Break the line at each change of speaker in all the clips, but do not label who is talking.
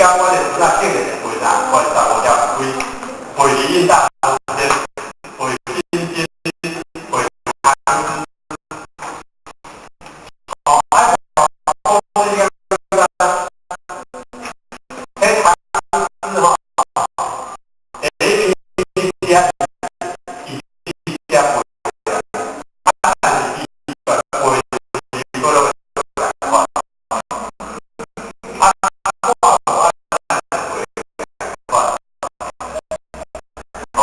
佮阮的孫仔竟然會賠啥？25.5幾，賠印大先，賠新金，賠韓資。哦，啊，我你感覺？彼韓資吼，A、B、C 啊，伊只賠，啊，但是伊賠過攏共款。啊，我無愛賠共款。哦，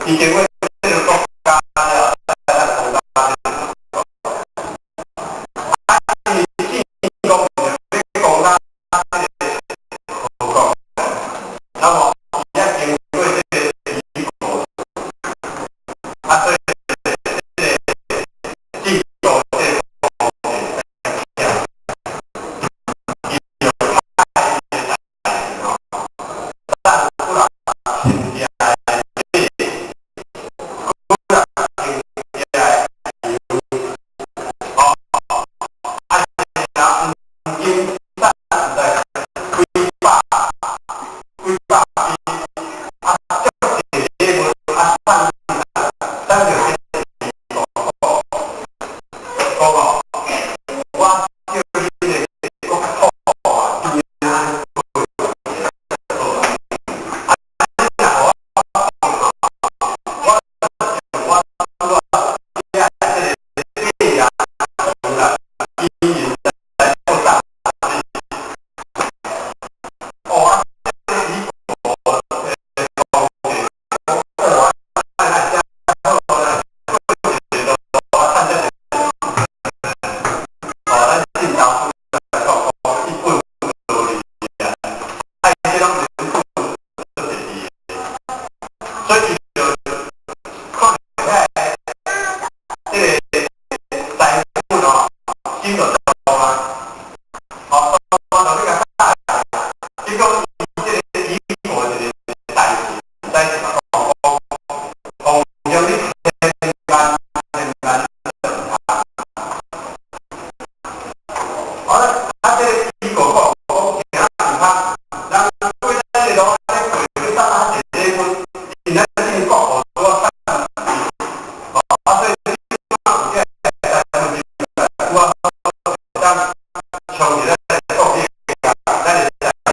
伊經過這个國家了，才通達這個。啊，伊進攻是欲攻打這个何國，那麼伊愛經過這个齊國，啊，所以這个晉國這个皇帝，伊就派伊的大臣吼，送幾若千隻的馬，幾若千隻的牛，哦，啊，黃金送毋知幾百幾百匹，啊，足濟禮物，啊，送